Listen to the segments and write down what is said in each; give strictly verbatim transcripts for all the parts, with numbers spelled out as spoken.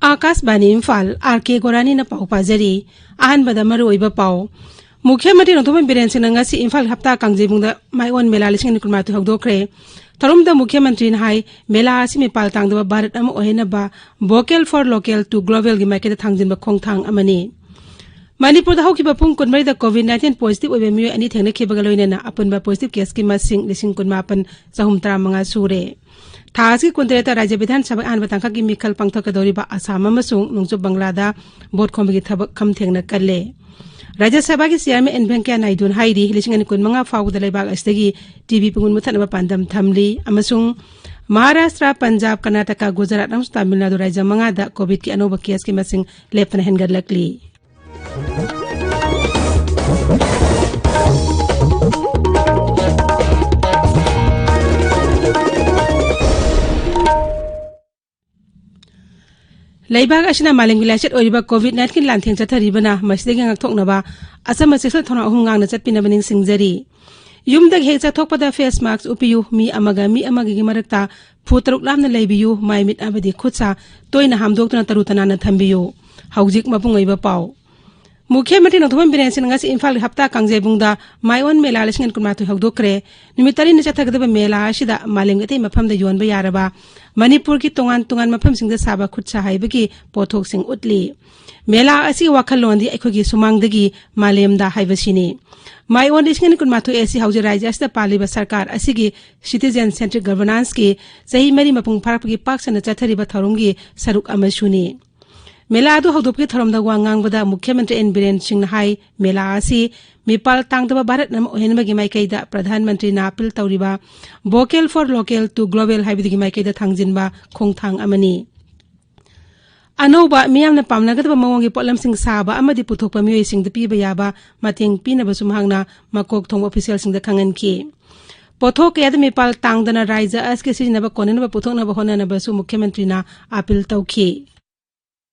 ꯑꯥꯀꯥꯁꯕꯥꯅꯤ Imphal, R ꯀꯦ ꯒꯣꯔꯥꯅꯤꯅ ꯄꯥꯎ ꯄꯥꯖꯔꯤ꯫ ꯑꯍꯥꯟꯕꯗ ꯃꯔꯨꯑꯣꯏꯕ ꯄꯥꯎ꯫ ꯃꯨꯈ꯭ꯌ ꯃꯟꯇ꯭ꯔꯤ ꯅꯣꯡꯊꯣꯝꯕꯝ ꯕꯤꯔꯦꯟ ꯁꯤꯡꯅ ꯉꯁꯤ ꯏꯝꯐꯥꯜ ꯍꯞꯇꯥ ꯀꯥꯡꯖꯩꯕꯨꯡꯗ ꯃꯥꯏꯑꯣꯟ ꯃꯦꯂꯥ ꯂꯤꯁꯤꯡ ꯑꯅꯤ ꯀꯨꯟꯃꯥꯊꯣꯏ ꯍꯧꯗꯣꯛꯈ꯭ꯔꯦ꯫ ꯊꯧꯔꯝꯗ ꯃꯨꯈ꯭ꯌ ꯃꯟꯇ꯭ꯔꯤꯅ ꯍꯥꯏ, ꯃꯦꯂꯥ ꯑꯁꯤ ꯃꯤꯄꯥꯜ ꯇꯥꯡꯗꯕ ꯚꯥꯔꯠ ꯑꯃ ꯑꯣꯏꯍꯟꯅꯕ Vocal for Local to Global ꯒꯤ ꯃꯥꯏꯀꯩꯗ ꯊꯥꯡꯖꯤꯟꯕ ꯈꯣꯡꯊꯥꯡ ꯑꯃꯅꯤ꯫ ꯃꯅꯤꯄꯨꯔꯗ ꯍꯧꯈꯤꯕ ꯄꯨꯡ ꯀꯨꯟꯃꯔꯤꯗ COVID nineteen positive ꯑꯣꯏꯕ ꯃꯤꯑꯣꯏ ꯑꯅꯤ ꯊꯦꯡꯅꯈꯤꯕꯒ ꯂꯣꯏꯅꯅ ꯑꯄꯨꯟꯕ positive case ꯀꯤ ꯃꯁꯤꯡ ꯂꯤꯁꯤꯡ ꯀꯨꯟꯃꯥꯄꯟ ꯆꯍꯨꯝ ꯇꯔꯥꯃꯉꯥ ꯁꯨꯔꯦ꯫ ꯊꯥ ꯑꯁꯤꯒꯤ ꯀꯨꯟꯇꯔꯦꯠꯇ ꯔꯥꯖ꯭ꯌ ꯕꯤꯙꯥꯟ ꯁꯚꯥꯒꯤ ꯑꯍꯥꯟꯕ ꯇꯥꯡꯀꯛꯀꯤ ꯃꯤꯈꯜ ꯄꯥꯡꯊꯣꯛꯀꯗꯧꯔꯤꯕ ꯑꯁꯥꯝ ꯑꯃꯁꯨꯡ ꯅꯣꯡꯆꯨꯞ ꯕꯪꯒ꯭ꯂꯥꯗ ꯚꯣꯠ ꯈꯣꯝꯕꯒꯤ ꯊꯕꯛ ꯈꯝ ꯊꯦꯡꯅ ꯀꯜꯂꯦ꯫ ꯔꯥꯖ꯭ꯌ ꯁꯚꯥꯒꯤ ꯆꯤꯌꯥꯔꯃꯦꯟ ꯑꯦꯟ ꯚꯦꯡꯀꯌꯥ ꯅꯥꯏꯗꯨꯅ ꯍꯥꯏꯔꯤ, ꯂꯤꯁꯤꯡ ꯑꯅꯤ ꯀꯨꯟꯃꯉꯥ ꯐꯥꯎꯕꯗ ꯂꯩꯕꯥꯛ ꯑꯁꯤꯗꯒꯤ ꯇꯤ ꯕꯤ ꯄꯨꯡꯒꯨꯟ ꯃꯨꯊꯠꯅꯕ ꯄꯥꯟꯗꯝ ꯊꯝꯂꯤ ꯑꯃꯁꯨꯡ ꯃꯍꯥꯔꯥꯁꯇ꯭ꯔ, ꯄꯟꯖꯥꯕ, ꯀꯔꯅꯥꯇꯀꯥ, ꯒꯨꯖꯔꯥꯠ ꯑꯃꯁꯨꯡ ꯇꯥꯃꯤꯜ ꯅꯥꯗꯨ ꯔꯥꯖ꯭ꯌ ꯃꯉꯥꯗ COVID ꯀꯤ ꯑꯅꯧꯕ case ꯀꯤ ꯃꯁꯤꯡ ꯂꯦꯞꯇꯅ ꯍꯦꯟꯒꯠꯂꯛꯂꯤ꯫ ꯂꯩꯕꯥꯛ ꯑꯁꯤꯅ ꯃꯥꯂꯦꯝꯒꯤ ꯂꯥꯏꯆꯠ ꯑꯣꯏꯔꯤꯕ COVID nineteen ꯂꯥꯟꯊꯦꯡ ꯆꯠꯊꯔꯤꯕꯅ ꯃꯁꯤꯗꯒꯤ ꯉꯥꯛꯊꯣꯛꯅꯕ ꯑꯆꯝꯕ ꯆꯦꯛꯁꯤꯟ ꯊꯧꯔꯥꯡ ꯑꯍꯨꯝ ꯉꯥꯛꯅ ꯆꯠꯄꯤꯅꯕ ꯅꯤꯡꯁꯤꯡꯖꯔꯤ꯫ ꯌꯨꯝꯗꯒꯤ ꯍꯦꯛ ꯆꯠꯊꯣꯛꯄꯗ face mask ꯎꯞꯄꯤꯌꯨ, ꯃꯤ ꯑꯃꯒ ꯃꯤ ꯑꯃꯒꯤ ꯃꯔꯛꯇ ꯐꯨꯠ ꯇꯔꯨꯛ ꯂꯥꯞꯅ ꯂꯩꯕꯤꯌꯨ, ꯃꯥꯏ ꯃꯤꯠ ꯑꯃꯗꯤ ꯈꯨꯠ ꯁꯥ ꯇꯣꯏꯅ ꯍꯥꯝꯗꯣꯛꯇꯨꯅ ꯇꯔꯨ ꯇꯅꯥꯟꯅ ꯊꯝꯕꯤꯌꯨ꯫ ꯍꯧꯖꯤꯛ ꯃꯄꯨꯡ ꯑꯣꯏꯕ ꯄꯥꯎ꯫ ꯃꯨꯈ꯭ꯌ ꯃꯟꯇ꯭ꯔꯤ ꯅꯣꯡꯊꯣꯝꯕꯝ ꯕꯤꯔꯦꯟ ꯁꯤꯡꯅ ꯉꯁꯤ ꯏꯝꯐꯥꯜꯒꯤ ꯍꯞꯇꯥ ꯀꯥꯡꯖꯩꯕꯨꯡꯗ ꯃꯥꯏꯑꯣꯟ ꯃꯦꯂꯥ ꯂꯤꯁꯤꯡ ꯑꯅꯤ ꯀꯨꯟꯃꯥꯊꯣꯏ ꯍꯧꯗꯣꯛꯈ꯭ꯔꯦ꯫ ꯅꯨꯃꯤꯠ ꯇꯔꯦꯠꯅꯤ ꯆꯠꯊꯒꯗꯕ ꯃꯦꯂꯥ ꯑꯁꯤꯗ ꯃꯥꯂꯦꯝꯒꯤ ꯑꯇꯩ ꯃꯐꯝꯗ ꯌꯣꯟꯕ ꯌꯥꯔꯕ ꯃꯅꯤꯄꯨꯔꯒꯤ ꯇꯣꯉꯥꯟ ꯇꯣꯉꯥꯟꯕ ꯃꯐꯝꯁꯤꯡꯗ ꯁꯥꯕ ꯈꯨꯠ ꯁꯥ ꯍꯩꯕꯒꯤ ꯄꯣꯠꯊꯣꯛꯁꯤꯡ ꯎꯠꯂꯤ꯫ ꯃꯦꯂꯥ ꯑꯁꯤꯒꯤ ꯋꯥꯈꯜꯂꯣꯟꯗꯤ "ꯑꯩꯈꯣꯏꯒꯤ ꯁꯨꯃꯥꯡꯗꯒꯤ ꯃꯥꯂꯦꯝꯗ" ꯍꯥꯏꯕꯁꯤꯅꯤ꯫ ꯃꯥꯏꯑꯣꯟ ꯂꯤꯁꯤꯡ ꯑꯅꯤ ꯀꯨꯟꯃꯥꯊꯣꯏ ꯑꯁꯤ ꯍꯧꯖꯤꯛ ꯔꯥꯖ꯭ꯌ ꯑꯁꯤꯗ ꯄꯥꯜꯂꯤꯕ ꯁꯔꯀꯥꯔ ꯑꯁꯤꯒꯤ citizen centric governance ꯀꯤ ꯆꯍꯤ ꯃꯔꯤ ꯃꯄꯨꯡ ꯐꯥꯔꯛꯄꯒꯤ ꯄꯥꯛ ꯁꯟꯅ ꯆꯠꯊꯔꯤꯕ ꯊꯧꯔꯝꯒꯤ ꯁꯔꯨꯛ ꯑꯃꯁꯨꯅꯤ꯫ ꯃꯦꯂꯥ ꯑꯗꯨ ꯍꯧꯗꯣꯛꯄꯒꯤ ꯊꯧꯔꯝꯗ ꯋꯥ ꯉꯥꯡꯕꯗ ꯃꯨꯈ꯭ꯌ ꯃꯟꯇ꯭ꯔꯤ ꯑꯦꯟ ꯕꯤꯔꯦꯟ ꯁꯤꯡꯅ ꯍꯥꯏ, ꯃꯦꯂꯥ ꯑꯁꯤ ꯃꯤꯄꯥꯜ ꯇꯥꯡꯗꯕ ꯚꯥꯔꯠ ꯑꯃ ꯑꯣꯏꯍꯟꯕꯒꯤ ꯃꯥꯏꯀꯩꯗ ꯄ꯭ꯔꯙꯥꯟ ꯃꯟꯇ꯭ꯔꯤꯅ ꯑꯥꯄꯤꯜ ꯇꯧꯔꯤꯕ "Vocal for Local to Global" ꯍꯥꯏꯕꯗꯨꯒꯤ ꯃꯥꯏꯀꯩꯗ ꯊꯥꯡꯖꯤꯟꯕ ꯈꯣꯡꯊꯥꯡ ꯑꯃꯅꯤ꯫ ꯑꯅꯧꯕ, ꯃꯤꯌꯥꯝꯅ ꯄꯥꯝꯅꯒꯗꯕ ꯃꯑꯣꯡꯒꯤ ꯄꯣꯠꯂꯝꯁꯤꯡ ꯁꯥꯕ ꯑꯃꯗꯤ ꯄꯨꯊꯣꯛꯄ ꯃꯤꯑꯣꯏꯁꯤꯡꯗ ꯄꯤꯕ ꯌꯥꯕ ꯃꯇꯦꯡ ꯄꯤꯅꯕꯁꯨ ꯃꯍꯥꯛꯅ ꯃꯀꯣꯛ ꯊꯣꯡꯕ ꯑꯣꯐꯤꯁꯤꯌꯦꯜꯁꯤꯡꯗ ꯈꯪꯍꯟꯈꯤ꯫ ꯄꯣꯠꯊꯣꯛ ꯀꯌꯥꯗ ꯃꯤꯄꯥꯜ ꯇꯥꯡꯗꯅ ꯔꯥꯏꯖ꯭ꯌ ꯑꯁꯤꯒꯤ ꯁꯤꯖꯤꯟꯅꯕ ꯀꯣꯟꯅꯅꯕ ꯄꯨꯊꯣꯛꯅꯕ ꯍꯣꯠꯅꯅꯕꯁꯨ ꯃꯨꯈ꯭ꯌ ꯃꯟꯇ꯭ꯔꯤꯅ ꯑꯥꯄꯤꯜ ꯇꯧꯈꯤ꯫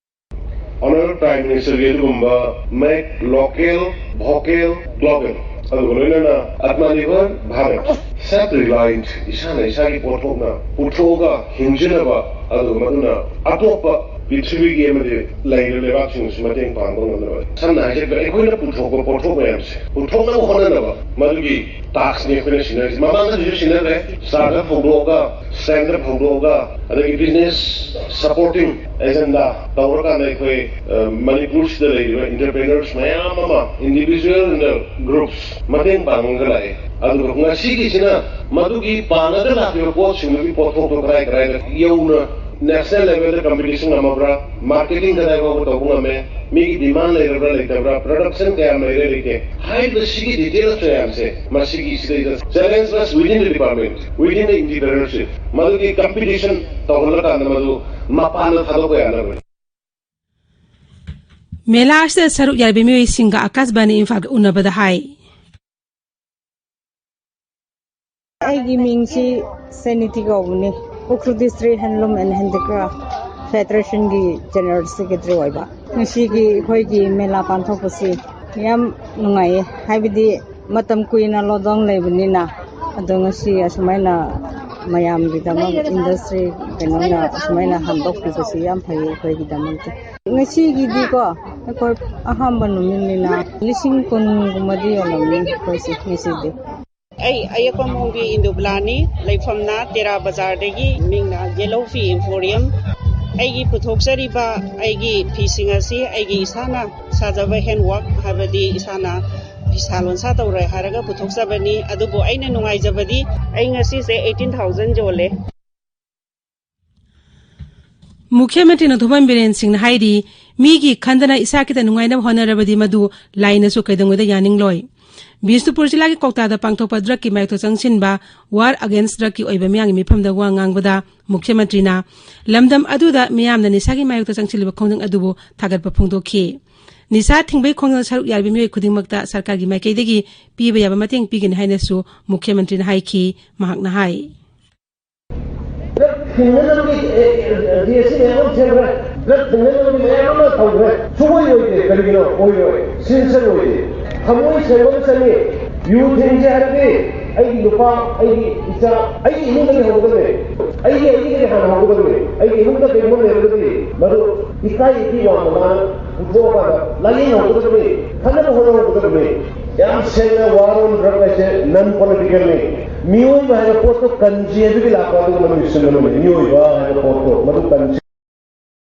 Honourable Prime Minister ꯒꯤ ꯑꯗꯨꯒꯨꯝꯕ "Make Local Vocal Global" ꯑꯗꯨꯒ ꯂꯣꯏꯅꯅ "Atmanirbhar Bharat", self reliant, ꯏꯁꯥꯅ ꯏꯁꯥꯒꯤ ꯄꯣꯠꯊꯣꯛꯅ ꯄꯨꯊꯣꯛꯑꯒ ꯍꯤꯡꯖꯅꯕ, ꯑꯗꯨꯒ ꯃꯗꯨꯅ ꯑꯇꯣꯞꯄ ꯄ꯭ꯔꯤꯊꯤꯕꯤꯒꯤ ꯑꯃꯗꯤ ꯂꯩꯔꯤꯕ ꯂꯩꯕꯥꯛꯁꯤꯡꯁꯨ ꯃꯇꯦꯡ ꯄꯥꯡꯕ ꯉꯝꯅꯕ, ꯁꯝꯅ ꯍꯥꯏꯖꯔꯕꯗ ꯑꯩꯈꯣꯏꯅ ꯄꯨꯊꯣꯛꯄ ꯄꯣꯠꯊꯣꯛ ꯃꯌꯥꯝꯁꯦ ꯄꯨꯊꯣꯛꯅꯕ ꯍꯣꯠꯅꯅꯕ, ꯃꯗꯨꯒꯤ ꯇꯥꯛꯁꯅꯤ ꯑꯩꯈꯣꯏꯅ ꯁꯤꯟꯅꯔꯤꯁꯦ꯫ ꯃꯃꯥꯡꯗꯁꯨ ꯁꯤꯟꯅꯈ꯭ꯔꯦ, ꯁ꯭ꯇꯥꯔꯠ ꯑꯞ ꯍꯧꯗꯣꯛꯑꯒ, ꯁ꯭ꯇꯦꯟꯗ ꯑꯞ ꯍꯧꯗꯣꯛꯑꯒ, ꯑꯗꯒꯤ ꯕꯤꯖꯤꯅꯦꯁ ꯁꯄꯣꯔꯇꯤꯡ ꯑꯦꯖꯦꯟꯗꯥ ꯇꯧꯔꯀꯥꯟꯗ ꯑꯩꯈꯣꯏ, ꯑ, ꯃꯅꯤꯄꯨꯔꯁꯤꯗ ꯂꯩꯔꯤꯕ ꯏꯟꯇꯔꯄ꯭ꯔꯦꯅꯔꯁ ꯃꯌꯥꯝ ꯑꯃ, ꯏꯟꯗꯤꯕꯤꯖꯨꯋꯦꯜ ꯑꯦꯟ ꯒ꯭ꯔꯨꯞꯁ ꯃꯇꯦꯡ ꯄꯥꯡꯉꯒ ꯂꯥꯛꯑꯦ꯫ ꯑꯗꯨꯒ ꯉꯁꯤꯒꯤꯁꯤꯅ ꯃꯗꯨꯒꯤ ꯄꯥꯡꯉꯒ ꯂꯥꯛꯈꯤꯕ ꯄꯣꯠꯁꯤꯡꯗꯨꯒꯤ ꯄꯣꯠꯊꯣꯛꯇꯣ ꯀꯗꯥꯏ ꯀꯗꯥꯏꯗ ꯌꯧꯅ ꯅꯦꯁꯅꯦꯜ ꯂꯦꯚꯦꯜꯗ ꯀꯝꯄꯤꯇꯤꯁꯟ ꯉꯝꯃꯕ꯭ꯔꯥ, ꯃꯥꯔꯀꯦꯇꯤꯡ ꯀꯗꯥꯏ ꯐꯥꯎꯕ ꯇꯧꯕ ꯉꯝꯃꯦ, ꯃꯤꯒꯤ ꯗꯤꯃꯥꯟ ꯂꯩꯔꯕ꯭ꯔꯥ ꯂꯩꯇꯕ꯭ꯔꯥ, ꯄ꯭ꯔꯗꯛꯁꯟ ꯀꯌꯥꯝ ꯂꯩꯔꯦ ꯂꯩꯇꯦ ꯍꯥꯏꯔꯤꯕ ꯁꯤꯒꯤ ꯗꯤꯇꯦꯜꯁ ꯃꯌꯥꯝꯁꯦ ꯃꯁꯤꯒꯤ ꯁꯤꯗꯩꯗ challenge was within the department, within the entrepreneurship, ꯃꯗꯨꯒꯤ ꯀꯝꯄꯤꯇꯤꯁꯟ ꯇꯧꯍꯜꯂꯀꯥꯟꯗ ꯃꯗꯨ ꯃꯄꯥꯟꯗ ꯊꯥꯗꯣꯛꯄ ꯌꯥꯅꯕꯅꯤ꯫ ꯃꯦꯂꯥ ꯑꯁꯤꯗ ꯁꯔꯨꯛ ꯌꯥꯔꯤꯕ ꯃꯤꯑꯣꯏꯁꯤꯡꯒ ꯑꯀꯥꯁꯕꯥꯅꯤ ꯏꯝꯐꯥꯜꯒ ꯎꯅꯕꯗ ꯍꯥꯏ꯫ ꯑꯩꯒꯤ ꯃꯤꯡꯁꯤ ꯁꯦꯅꯤꯇꯤ ꯀꯧꯕꯅꯤ꯫ Ukhrul district handloom and handicraft ꯐꯦꯗꯔꯦꯁꯟꯒꯤ ꯖꯦꯅꯔꯦꯜ ꯁꯦꯀ꯭ꯔꯦꯇꯔꯤ ꯑꯣꯏꯕ꯫ ꯉꯁꯤꯒꯤ ꯑꯩꯈꯣꯏꯒꯤ ꯃꯦꯂꯥ ꯄꯥꯡꯊꯣꯛꯄꯁꯤ ꯌꯥꯝ ꯅꯨꯡꯉꯥꯏꯌꯦ, ꯍꯥꯏꯕꯗꯤ ꯃꯇꯝ ꯀꯨꯏꯅ ꯂꯣꯛꯗꯥꯎꯟ ꯂꯩꯕꯅꯤꯅ꯫ ꯑꯗꯣ ꯉꯁꯤ ꯑꯁꯨꯃꯥꯏꯅ ꯃꯌꯥꯝꯒꯤꯗꯃꯛ ꯏꯟꯗꯁꯇ꯭ꯔꯤ ꯀꯩꯅꯣꯅ ꯑꯁꯨꯃꯥꯏꯅ ꯍꯥꯡꯗꯣꯛꯄꯤꯕꯁꯤ ꯌꯥꯝ ꯐꯩꯌꯦ ꯑꯩꯈꯣꯏꯒꯤꯗꯃꯛꯇ꯫ ꯉꯁꯤꯒꯤꯗꯤꯀꯣ ꯑꯩꯈꯣꯏ ꯑꯍꯥꯟꯕ ꯅꯨꯃꯤꯠꯅꯤꯅ ꯂꯤꯁꯤꯡ ꯀꯨꯟꯒꯨꯝꯕꯗꯤ ꯌꯧꯔꯝꯅꯤ ꯑꯩꯈꯣꯏꯁꯦ ꯉꯁꯤꯗꯤ꯫ ꯑꯩ ꯑꯌꯦꯛꯄ ꯃꯑꯣꯡꯒꯤ ꯏꯟꯗꯨꯕꯂꯥꯅꯤ, ꯂꯩꯐꯝꯅ ꯇꯦꯔꯥ ꯕꯖꯥꯔꯗꯒꯤ, ꯃꯤꯡꯅ ꯌꯦꯂꯧ ꯐꯤ ꯏꯝꯄꯣꯔꯤꯌꯝ꯫ ꯑꯩꯒꯤ ꯄꯨꯊꯣꯛꯆꯔꯤꯕ ꯑꯩꯒꯤ ꯐꯤꯁꯤꯡ ꯑꯁꯤ ꯑꯩꯒꯤ ꯏꯁꯥꯅ ꯁꯥꯖꯕ ꯍꯦꯟꯋꯥꯛ, ꯍꯥꯏꯕꯗꯤ ꯏꯁꯥꯅ ꯐꯤꯁꯥ ꯂꯣꯟꯁꯥ ꯇꯧꯔꯦ ꯍꯥꯏꯔꯒ ꯄꯨꯊꯣꯛꯆꯕꯅꯤ꯫ ꯑꯗꯨꯕꯨ ꯑꯩꯅ ꯅꯨꯡꯉꯥꯏꯖꯕꯗꯤ ꯑꯩ ꯉꯁꯤꯁꯦ ꯑꯩꯠꯇꯤꯟ ꯊꯥꯎꯖꯟ ꯌꯣꯜꯂꯦ꯫ ꯃꯨꯈ꯭ꯌ ꯃꯟꯇ꯭ꯔꯤ ꯅꯣꯡꯊꯣꯝꯕꯝ ꯕꯤꯔꯦꯟ ꯁꯤꯡꯅ ꯍꯥꯏꯔꯤ, ꯃꯤꯒꯤ ꯈꯟꯗꯅ ꯏꯁꯥ ꯈꯤꯇ ꯅꯨꯡꯉꯥꯏꯅꯕ ꯍꯣꯠꯅꯔꯕꯗꯤ ꯃꯗꯨ ꯂꯥꯏꯅꯁꯨ ꯀꯩꯗꯧꯉꯩꯗ ꯌꯥꯅꯤꯡꯂꯣꯏ꯫ ꯕꯤꯁꯅꯨꯄꯨꯔ ꯖꯤꯂꯥꯒꯤ ꯀ꯭ꯋꯥꯛꯇꯥꯗ ꯄꯥꯡꯊꯣꯛꯄ ꯗ꯭ꯔꯒꯀꯤ ꯃꯥꯌꯣꯛꯇ ꯆꯪꯁꯤꯟꯕ ꯋꯥꯔ ꯑꯒꯦꯟꯁ ꯗ꯭ꯔꯒꯀꯤ ꯑꯣꯏꯕ ꯃꯤꯌꯥꯝꯒꯤ ꯃꯤꯐꯝꯗ ꯋꯥ ꯉꯥꯡꯕꯗ ꯃꯨꯈ꯭ꯌ ꯃꯟꯇ꯭ꯔꯤꯅ ꯂꯝꯗꯝ ꯑꯗꯨꯗ ꯃꯤꯌꯥꯝꯅ ꯅꯤꯁꯥꯒꯤ ꯃꯥꯌꯣꯛꯇ ꯆꯪꯁꯤꯜꯂꯤꯕ ꯈꯣꯡꯖꯪ ꯑꯗꯨꯕꯨ ꯊꯥꯒꯠꯄ ꯐꯣꯡꯗꯣꯛꯈꯤ꯫ ꯅꯤꯁꯥ ꯊꯤꯡꯕꯒꯤ ꯈꯣꯡꯖꯪꯗ ꯁꯔꯨꯛ ꯌꯥꯔꯤꯕ ꯃꯤꯑꯣꯏ ꯈꯨꯗꯤꯡꯃꯛꯇ ꯁꯔꯀꯥꯔꯒꯤ ꯃꯥꯏꯀꯩꯗꯒꯤ ꯄꯤꯕ ꯌꯥꯕ ꯃꯇꯦꯡ ꯄꯤꯒꯅꯤ ꯍꯥꯏꯅꯁꯨ ꯃꯨꯈ꯭ꯌ ꯃꯟꯇ꯭ꯔꯤꯅ ꯍꯥꯏꯈꯤ꯫ ꯃꯍꯥꯛꯅ ꯍꯥꯏ꯫ ꯗ꯭ꯔꯒ ꯊꯤꯡꯅꯅꯕꯒꯤ, ꯑꯦ, ꯑꯦ, ꯗꯤ ꯑꯦꯁ ꯁꯤ ꯃꯌꯥꯝ ꯑꯃ ꯁꯦꯝꯈ꯭ꯔꯦ꯫ ꯗ꯭ꯔꯒ ꯊꯤꯡꯅꯅꯕꯒꯤ ꯃꯌꯥꯝ ꯑꯃ ꯇꯧꯈ꯭ꯔꯦ꯫ ꯁꯨꯡꯑꯣꯏ ꯑꯣꯏꯗꯦ꯫ ꯀꯔꯤꯒꯤꯅꯣ? ꯑꯣꯏꯔꯣꯏ꯫ ꯁꯤꯟꯁꯔ ꯑꯣꯏꯗꯦ꯫ ꯊꯃꯣꯏ ꯁꯦꯡꯕ ꯑꯃ ꯆꯪꯉꯤ꯫ ꯌꯨ ꯊꯤꯡꯁꯦ ꯍꯥꯏꯔꯗꯤ ꯑꯩꯒꯤ ꯅꯨꯄꯥ, ꯑꯩꯒꯤ ꯏꯆꯥ, ꯑꯩꯒꯤ ꯏꯃꯨꯡꯗꯒꯤ ꯍꯧꯒꯗꯕꯅꯦ꯫ ꯑꯩꯒꯤ ꯑꯩꯒꯤꯗꯒꯤ ꯍꯥꯟꯅ ꯍꯧꯒꯗꯕꯅꯦ꯫ ꯑꯩꯒꯤ ꯏꯃꯨꯡꯗ ꯀꯩꯒꯨꯝꯕ ꯂꯩꯔꯒꯗꯤ ꯃꯗꯨ ꯏꯀꯥꯏ ꯏꯕꯤ ꯋꯥꯡꯃ ꯃꯥꯅ ꯄꯨꯊꯣꯛꯑꯀꯥꯟꯗ ꯂꯥꯏꯌꯦꯡ ꯍꯧꯒꯗꯕꯅꯤ, ꯐꯅꯕ ꯍꯣꯠꯅꯍꯧꯒꯗꯕꯅꯤ꯫ ꯌꯥꯝ ꯁꯦꯡꯅ, war on drug ꯍꯥꯏꯁꯦ non political ꯅꯤ꯫ ꯃꯤꯑꯣꯏꯕ ꯍꯥꯏꯕ ꯄꯣꯠꯇꯣ ꯀꯟꯁꯤ ꯍꯥꯏꯕꯒꯤ ꯂꯥꯛꯄ ꯑꯗꯨꯒꯨꯝꯕ ꯃꯤꯁꯟ ꯑꯃꯅꯤ꯫ ꯃꯤꯑꯣꯏꯕ ꯍꯥꯏꯕ ꯄꯣꯠꯇꯣ ꯃꯗꯨ ꯀꯟꯁꯤ